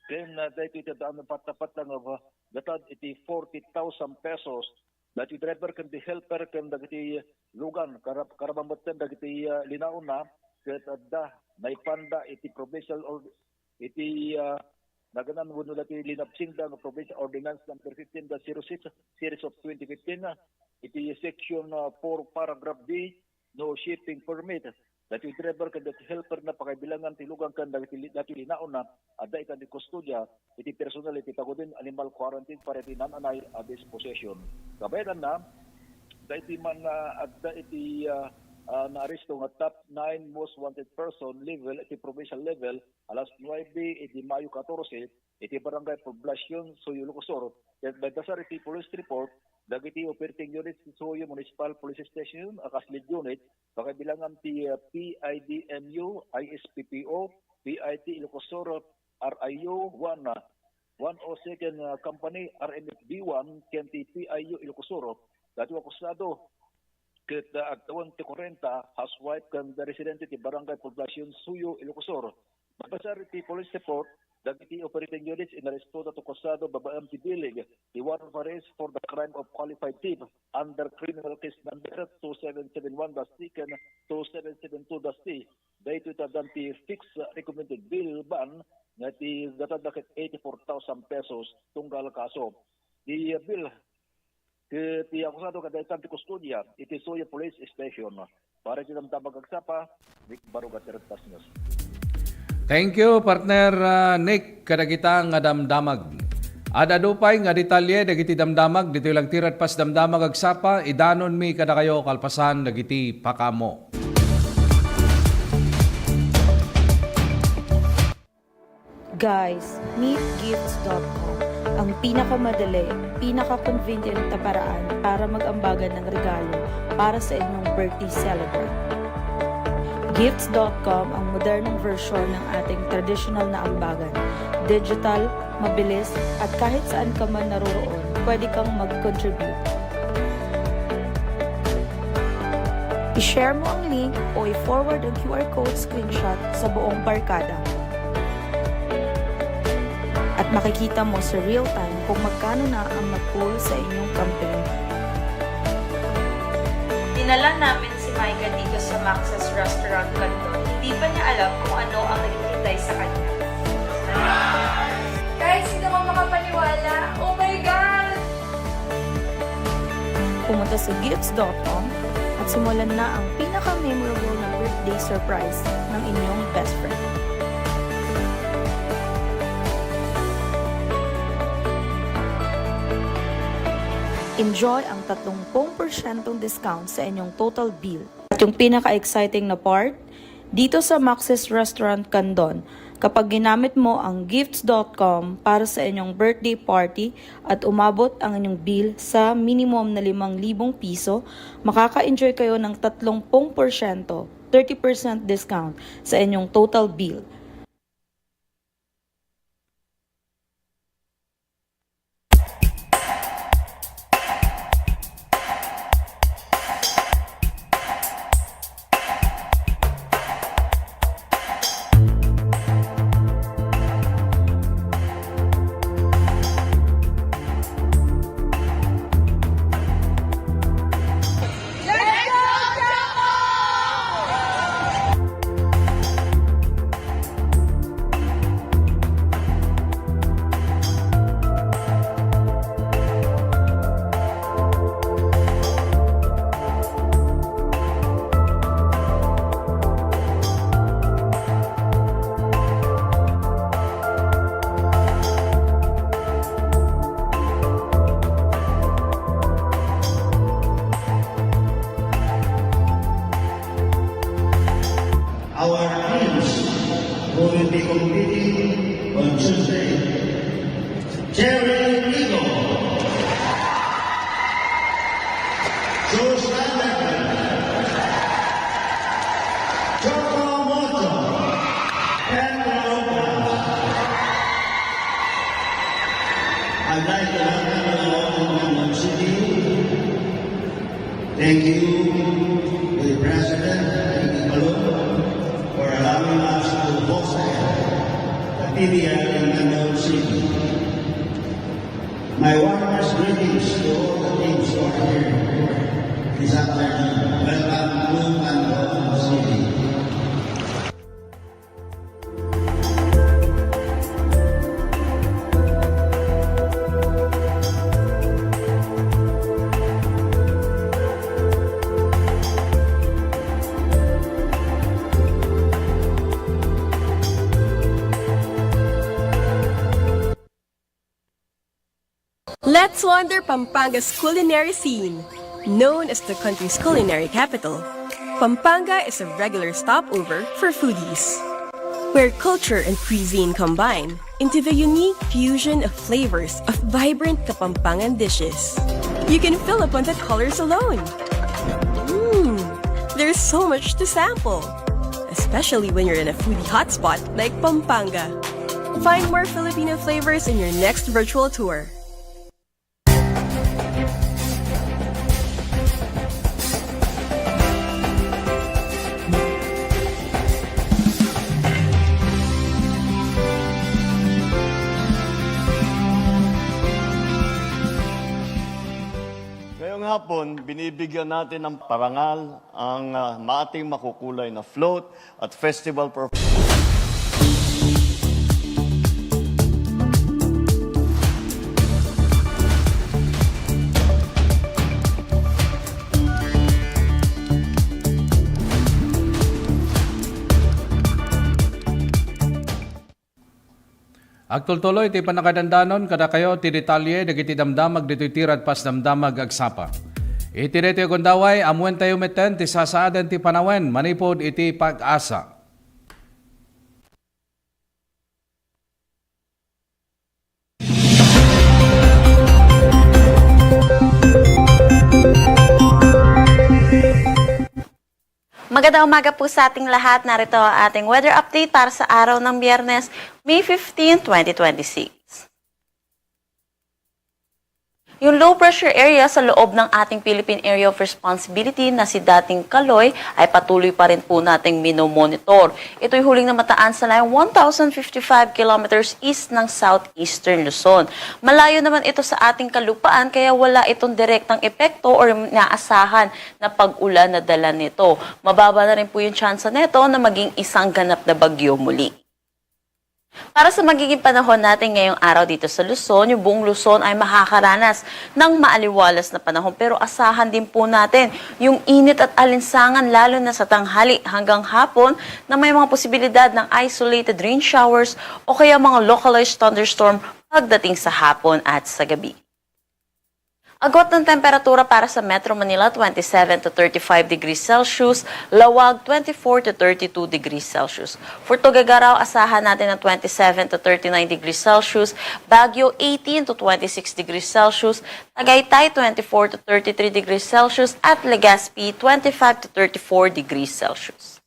Ken, ah, daytoy ti addaan patta-patta nga, ah, gatad iti forty thousand pesos. Daytoy driver ken ti helper ken dagiti lugan, karab-, karaman metten dagiti, ah, linaonna ket adda naipanda iti provincial or iti, ah, naganan wenno dati linabsingda nga Provincial Ordinance number fifteen dash zero six, series of twenty fifteen, ah, iti section, ah, four, paragraph B, no shipping permit. Dati driver ken dati helper na pakaibilangan ti lugan ken dagiti li-, dati linaonna, adda itan ti kustodiya iti personal iti Tagudin Animal Quarantine para iti nananay a disposition. Kabayatanna, daytoy man, ah, adda iti, ah, ah, naaresto nga top nine most wanted person level iti provincial level, alas nuebe idi Mayo katorse, iti Barangay Poblacion, Suyo, Ilocos Sur. Ket naibasar iti police report dagiti operating units ti Suyo Municipal Police Station a kas lead unit, pakaibilangan ti, ah, P I D M U, I S P P O, P I T Ilocos Sur, R I U one, ah, one oh second, ah, Company, R M F B one, ken ti P I U Ilocos Sur. Dati akusado ket, ah, agtawen ti kuarenta, housewife ken residente ti Barangay Poblacion, Suyo, Ilocos Sur. Mabasar iti police report Dagiti operating units inaresto da to kusado babaen ti bileg ti warrant of arrest for the crime of qualified thief under criminal case number two seven seven one dash second two seven seven two dash T. Daytoy ti addan ti fixed recommended bail bond nga ti gatadda ket eighty-four thousand pesos tunggal kaso. Ti bail ket ti akusado ket daytan ti kustodia iti Suyo Police Station. Para iti Damdamag Agsapa, Nick Baruga, Tirentas News. Thank you, partner, ah, Nick, kadagita nga damdamag. Ad-adu pay nga detalye dagiti damdamag, ditoy lang ti Radpas Damdamag Agsapa, idanonmi kadakayo kalpasan dagiti pakaammo. Guys, meet gifts dot com, ang pinakamadali, pinaka-convenient na paraan para mag-ambagan ng regalo para sa inyong birthday celebrant. Gifts dot com ang modernong version ng ating traditional na ambagan. Digital, mabilis, at kahit saan ka man naroroon, pwede kang mag-contribute. I-share mo ang link o i-forward ang Q R code screenshot sa buong barkada. At makikita mo sa real time kung magkano na ang na-pull sa inyong campaign. Dinala namin si Micah dito sa Max's Restaurant Canton. Hindi pa niya alam kung ano ang naghihintay sa kanya. Guys, hindi ako makapaniwala. Oh my God! Pumunta sa gifts dot com at simulan na ang pinaka-memorable na birthday surprise ng inyong best friend. Enjoy ang tatlong pung porsyentong discount sa inyong total bill. At yung pinaka-exciting na part, dito sa Max's Restaurant Candon, kapag ginamit mo ang gifts dot com para sa inyong birthday party at umabot ang inyong bill sa minimum na limang libong piso, makaka-enjoy kayo ng tatlong pung porsyento, thirty percent discount sa inyong total bill. Our teams who will be competing on Tuesday. Jerry Rico. Joe Snyder. Choco Moto. Pedro Lopez. I'd like to welcome you all to Mandaue City. Thank you to the President, David Malone, for allowing us to host the T V L in Mandaue City. My warmest greetings to all the teams who are here this afternoon. Welcome to Mandaue City. Let's wander Pampanga's culinary scene. Known as the country's culinary capital, Pampanga is a regular stopover for foodies, where culture and cuisine combine into the unique fusion of flavors of vibrant Kapampangan dishes. You can fill up on the colors alone. Mm, there's so much to sample, especially when you're in a foodie hotspot like Pampanga. Find more Filipino flavors in your next virtual tour. Hapon, binibigyan natin ng parangal ang, ah, ating makukulay na float at festival performance. Agtultuloy ti pannakadandanon kadakayo ti detalye dagiti damdamag ditoy Tirad Pasdamdamag agsapa. Iti daytoy gundaway, ammoentayo metten ti sasaaden ti panawen manipud iti PAGASA. Magandang umaga po sa ating lahat. Narito ang ating weather update para sa araw ng Biyernes, May fifteen, twenty twenty-six. Yung low pressure area sa loob ng ating Philippine Area of Responsibility na si dating Kaloy ay patuloy pa rin po nating minomonitor. Ito'y huling namataan sa layong one thousand fifty-five kilometers east ng southeastern Luzon. Malayo naman ito sa ating kalupaan kaya wala itong direktang epekto or inaasahan na pag-ulan na dala nito. Mababa na rin po yung tsansa nito na maging isang ganap na bagyo muli. Para sa magiging panahon natin ngayong araw dito sa Luzon, yung buong Luzon ay makakaranas ng maaliwalas na panahon. Pero asahan din po natin yung init at alinsangan lalo na sa tanghali hanggang hapon na may mga posibilidad ng isolated rain showers o kaya mga localized thunderstorm pagdating sa hapon at sa gabi. Agwat ng temperatura para sa Metro Manila, twenty-seven to thirty-five degrees Celsius, Laoag, twenty-four to thirty-two degrees Celsius. For Tuguegarao, asahan natin ng twenty-seven to thirty-nine degrees Celsius, Baguio, eighteen to twenty-six degrees Celsius, Tagaytay, twenty-four to thirty-three degrees Celsius, at Legazpi, twenty-five to thirty-four degrees Celsius.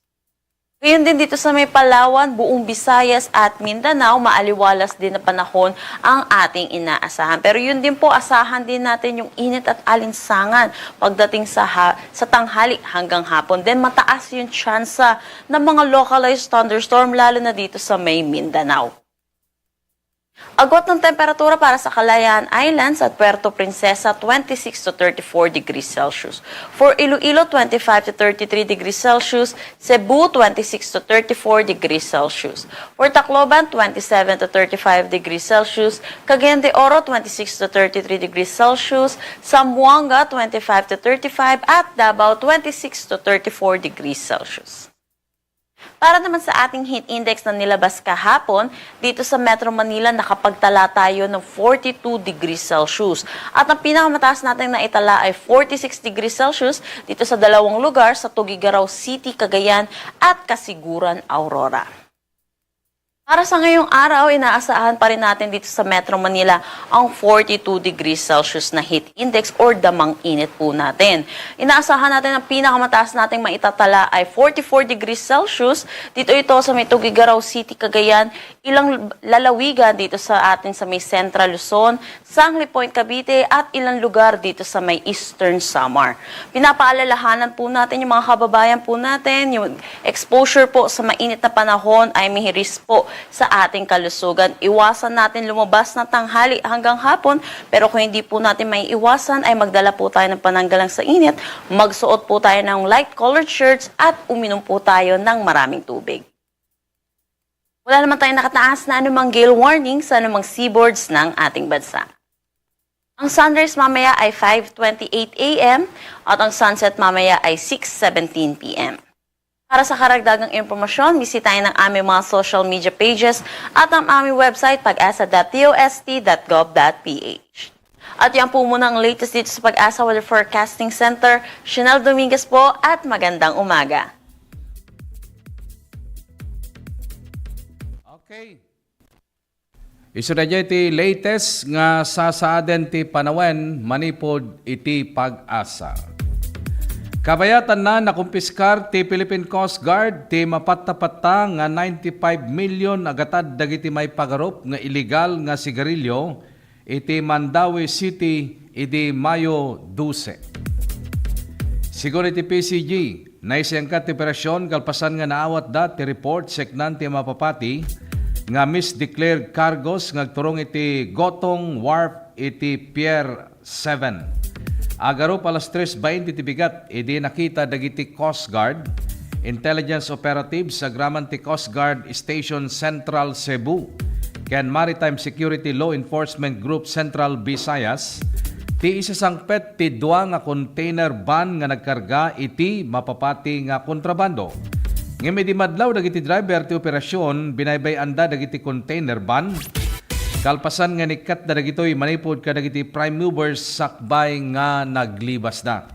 Gayun din dito sa may Palawan, buong Visayas at Mindanao, maaliwalas din na panahon ang ating inaasahan. Pero yun din po, asahan din natin yung init at alinsangan pagdating sa ha-, sa tanghali hanggang hapon. Then mataas yung tsansa ng mga localized thunderstorm, lalo na dito sa may Mindanao. Agwat ng temperatura para sa Kalayaan Islands at Puerto Princesa, twenty-six to thirty-four degrees Celsius. For Iloilo, twenty-five to thirty-three degrees Celsius. Cebu, twenty-six to thirty-four degrees Celsius. For Tacloban, twenty-seven to thirty-five degrees Celsius. Cagayan de Oro, twenty-six to thirty-three degrees Celsius. Zamboanga, twenty-five to thirty-five. At Davao, twenty-six to thirty-four degrees Celsius. Para naman sa ating heat index na nilabas kahapon, dito sa Metro Manila nakapagtala tayo ng forty-two degrees Celsius. At ang pinakamataas natin na itala ay forty-six degrees Celsius dito sa dalawang lugar, sa Tuguegarao City, Cagayan at Casiguran, Aurora. Para sa ngayong araw, inaasahan pa rin natin dito sa Metro Manila ang forty-two degrees Celsius na heat index or damang init po natin. Inaasahan natin ang pinakamataas nating maitatala ay forty-four degrees Celsius. Dito ito sa may Tuguegarao City, Cagayan, ilang lalawigan dito sa atin sa may Central Luzon, Sangley Point, Cavite at ilang lugar dito sa may Eastern Samar. Pinapaalalahanan po natin yung mga kababayan po natin, yung exposure po sa mainit na panahon ay may risk po sa ating kalusugan. Iwasan natin lumabas ng tanghali hanggang hapon, pero kung hindi po natin maiiwasan ay magdala po tayo ng pananggalang sa init, magsuot po tayo ng light colored shirts at uminom po tayo ng maraming tubig. Wala naman tayong nakataas na anumang gale warning sa anumang seaboards ng ating bansa. Ang sunrise mamaya ay five twenty-eight A M at ang sunset mamaya ay six seventeen P M. Para sa karagdagang impormasyon, bisitahin ang aming mga social media pages at ang aming website, pag asa dot D O S T dot gov dot P H. At yan po muna ang latest dito sa Pag-asa Weather Forecasting Center. Chanel Dominguez po at magandang umaga. Okay. Isu daydiay ti latest nga sasaaden ti panawen manipud iti Pag-asa. Kabayatanna, nakumpiskar ti Philippine Coast Guard ti mapatta-patta nga ninety-five million a gatad dagiti maipagarup nga illegal nga sigarilyo iti Mandaue City idi Mayo dose. Sigun iti P C G, naisengka ti operasyon kalpasan nga naawatda ti report siknan ti mapapati nga misdeclared cargos nga agturong iti Gotong Wharf iti Pier seven. Agarup alas tres bainti ti bigat idi nakita dagiti Coast Guard intelligence operatives agraman ti Coast Guard Station Central Cebu ken Maritime Security Law Enforcement Group Central Visayas ti isasangpet ti dua nga container van nga nagkarga iti mapapati nga kontrabando. Ngem idi madlaw dagiti driver ti operasyon, binaybay-anda dagiti container van. Kalpasan nga inikkatda dagitoy manipud kadagiti prime movers sakbay nga naglibasda.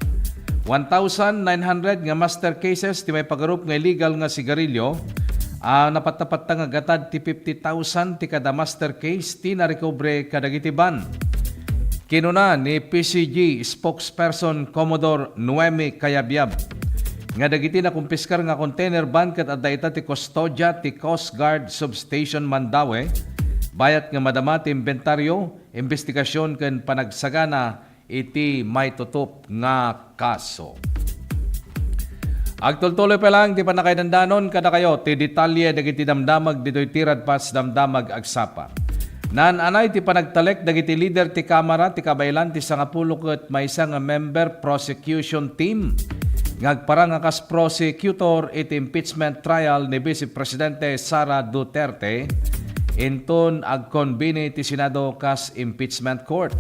One thousand nine hundred nga master cases ti maipagarup nga illegal nga sigarilyo a napatnapatta nga gatad ti fifty thousand ti kada master case ti narekobre kadagiti van. Kinuna ni P C G spokesperson Commodore Noemi Cayabyab nga dagiti nakumpiskar nga container van ket adda ita ti kustodia ti Coast Guard Substation Mandaue, bayat nga madama ti imbentaryo, imbestigasyon ken panagsagana iti maitutup nga kaso. Agtultuloy pa lang ti pannakaidandanon kadakayo ti detalye dagiti damdamag ditoy ti Radpas Damdamag Agsapa. Naan-anay ti panagtalek dagiti lider ti Kamara ti kabaelan ti sangapulo ket maysa nga member prosecution team nga agparang a kas prosecutor iti impeachment trial ni Vice Presidente Sara Duterte inton agkonbini ti Senado kas impeachment court.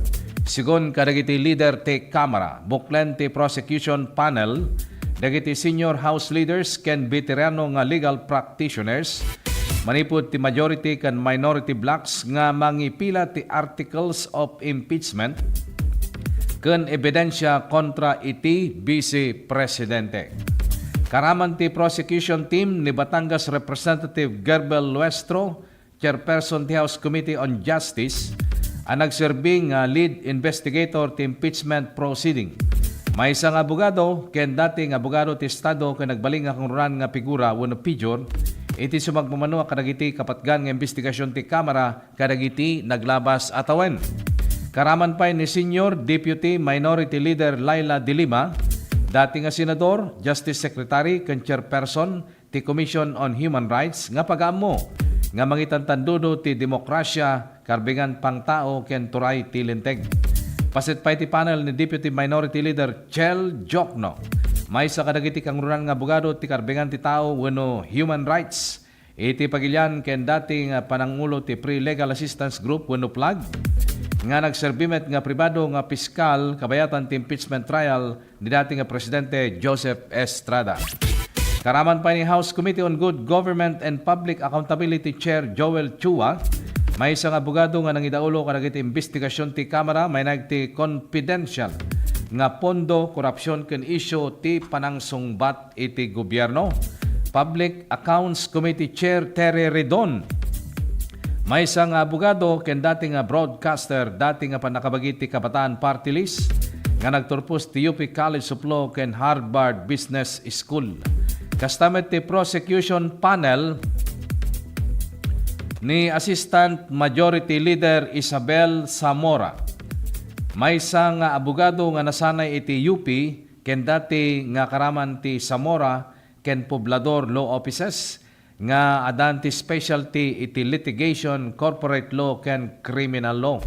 Sigun kadagiti lider ti Kamara, buklen ti prosecution panel dagiti senior House leaders ken veterano nga legal practitioners manipud ti majority ken minority blocs nga mangipila ti articles of impeachment ken ebidensia kontra iti Vice Presidente. Karaman ti prosecution team ni Batangas Representative Gerbel Luestro, chairperson ti House Committee on Justice, a nagserbi nga lead investigator ti impeachment proceeding. Maysa nga abogado ken dati nga abogado ti Estado ken nagbalin nga kangrunaan nga figura wenno figure iti sumagmamano kadagiti kapatgan nga imbestigasyon ti Kamara kadagiti naglabas a tawen. Karaman pay ni Senior Deputy Minority Leader Leila de Lima, dati nga senador, Justice Secretary ken chairperson ti Commission on Human Rights nga pagaammo nga mangitantandudo ti demokrasia, karbengan pangtao ken turay ti linteg. Paset pay ti panel ni Deputy Minority Leader Chel Jokno, maysa kadagiti kangrunaan nga abogado ti karbengan ti tao wenno human rights iti pagilian ken dati nga panangulo ti Free Legal Assistance Group wenno flag, nga nagserbi met nga pribado nga piskal kabayatan ti impeachment trial ni dati nga Presidente Joseph Estrada. Karaman pay ni House Committee on Good Government and Public Accountability Chair Joel Chua, maysa nga abogado nga nangidaulo kadagiti imbestigasyon ti Kamara mainaig ti confidential nga pondo, korupsyon ken isyu ti panangsungbat iti gobierno. Public Accounts Committee Chair Terry Ridon, maysa nga abogado ken dati nga broadcaster, dati nga pannakabagi ti Kabataan Party List nga nagturpos ti U P College of Law ken Harvard Business School. Kasta met ti prosecution panel ni Assistant Majority Leader Isabel Zamora, maysa nga abogado nga nasanay iti U P ken dati nga karaman ti Zamora ken Poblador Law Offices nga adan ti specialty iti litigation, corporate law, ken criminal law.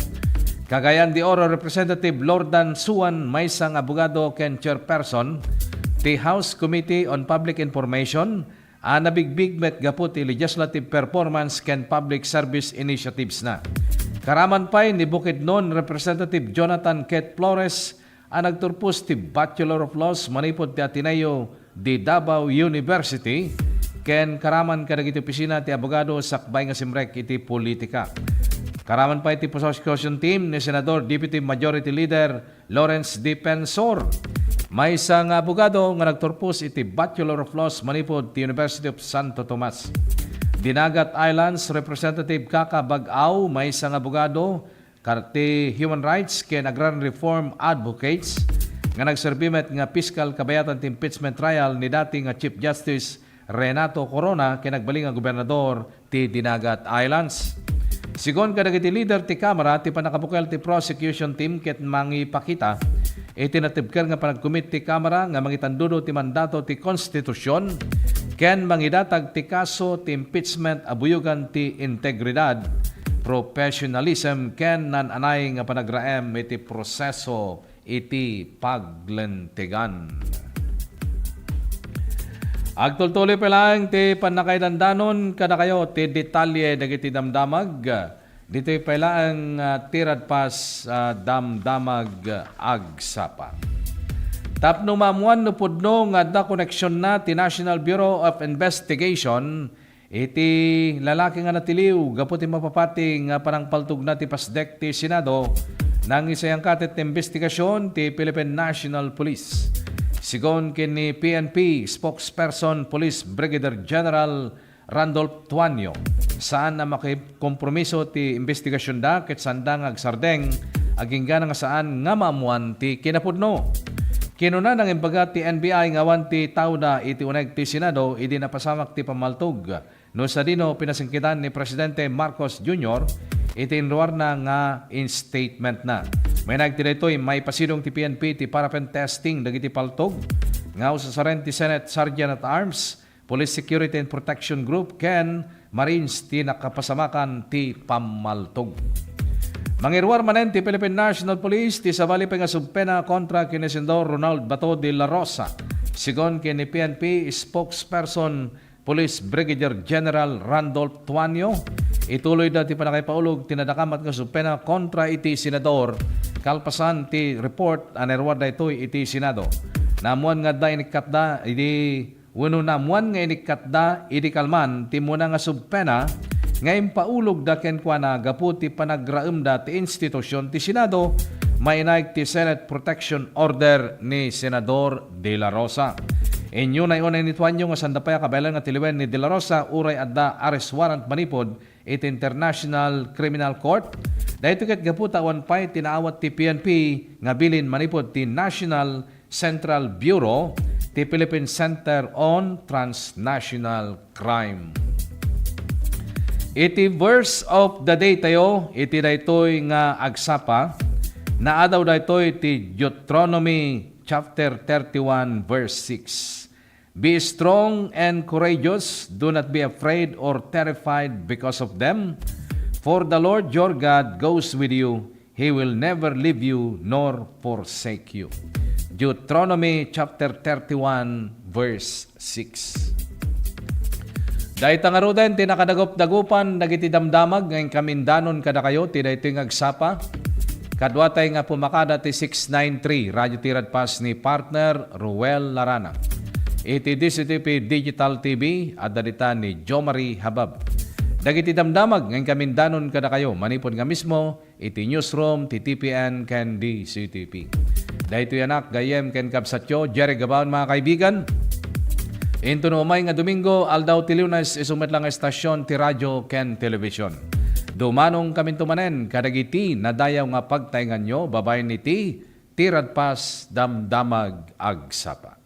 Cagayan de Oro Representative Lordan Suan, maysa nga abogado ken chairperson ti House Committee on Public Information, a nabigbig met gapu ti legislative performance ken public service initiatives na. Karaman pay ni Bukidnon Representative Jonathan Kate Flores, a nagturpos ti Bachelor of Laws manipud ti Ateneo de Davao University ken karaman kadagiti opisina ti abogado sakbay nga simrek iti politika. Karaman pay ti prosecution team ni Senador Deputy Majority Leader Lawrence Defensor, maysa nga abogado nga nagturpos iti Bachelor of Laws manipud ti University of Santo Tomas. Dinagat Islands Representative Kaka Bag-aw, maysa nga abogado, kar-, ti human rights ken agrarian reform advocates nga nagserbi met nga piskal kabayatan ti impeachment trial ni dati nga Chief Justice Renato Corona ken agbalin nga gobernador ti Dinagat Islands. Sigun kadagiti leader ti Kamara, ti pannakabukel ti prosecution team ket mangipakita iti natibker nga panagkumit ti Kamara nga mangitandudo ti mandato ti konstitusion ken mangidatag ti kaso ti impeachment a buyogan ti integridad, professionalism ken naan-anay nga panagraem iti proseso iti paglintegan. Agtultuloy pay laeng ti pannakaidandanon kadakayo ti detalye dagiti damdamag. Ditoy pay laeng, ah, ti radpas, ah, damdamag agsapa. Tapno maammuan no pudno nga adda koneksionna ti National Bureau of Investigation iti lalaki nga natiliw gapu ti mapapati nga panangpaltogna ti pasdek ti Senado, nangisayangkatet ti imbestigasyon ti Philippine National Police. Sigon ken ni P N P spokesperson Police Brigadier General Randolph Tuanio, saan a makikompromiso ti imbestigasionda ket saanda nga agsardeng agingga nga saan nga maammuan ti kinapudno. Kinuna, nangimbaga ti N B I nga awan ti taoda iti uneg ti Senado idi napasamak ti pammaltog, no sadino pinasingkitan ni Presidente Marcos Junior iti inruarna nga instatementna. Mainaig ti daytoy, maipasidong ti P N P ti paraffin testing dagiti paltog nga usasaren ti Senate Sergeant at Arms, Police Security and Protection Group ken Marines ti nakapasamakan ti pammaltog. Mangiruar manen ti Philippine National Police ti sabali pay nga subpena kontra ken ni Senador Ronald Bato de la Rosa. Sigon ken ni P N P spokesperson Police Brigadier General Randolph Tuanio, ituloyda ti pannakaipaulog ti nadakamat nga subpena kontra iti senador kalpasan ti report a nairuar daytoy iti Senado. Naammuan nga adda inikkatda idi wenno naammuan nga inikkatda idi kalman ti immuna nga subpena nga impaulogda kenkuana gapu ti panagraemda ti institusion ti Senado, mainaig ti Senate Protection Order ni Senador De La Rosa. Inyunay unay ni Tuanio nga sanda pay a kabaelan nga tiliwen ni De La Rosa uray adda arrest warrant manipud iti International Criminal Court. Daytoy ket gapu ta awan pay ti naawat ti P N P nga bilin manipud ti National Central Bureau, ti Philippine Center on Transnational Crime. Iti verse of the day tayo, iti daytoy nga agsapa, naadaw daytoy ti Deuteronomy chapter thirty-one, verse six. Be strong and courageous. Do not be afraid or terrified because of them. For the Lord your God goes with you. He will never leave you nor forsake you. Deuteronomy chapter thirty-one, verse six. Dayta ngaruden ti nakadagup-dagupan dagiti damdamag nga inkamindanon kadakayo ti daytoy nga agsapa. Kaduatay nga pumakada ti six nine three, Radio Tiradpas ni partner Ruel Larana. Iti D Z T P Digital T V, adda dita ni Jomari Habab. Dagiti damdamag nga inkamindanon kadakayo manipud nga mismo iti newsroom ti T P N ken D Z T P. Daytoy anak, gayyem ken kabsatyo, Jerry Gabaon, mga kaibigan. Inton umay nga Domingo, aldaw ti Lunes, isu met la nga estasyon ti radyo ken telebisyon. Dumanong kaminto manen kadagiti nadayaw nga pagtaenganyo babaen iti Tiradpas Damdamag Agsapa.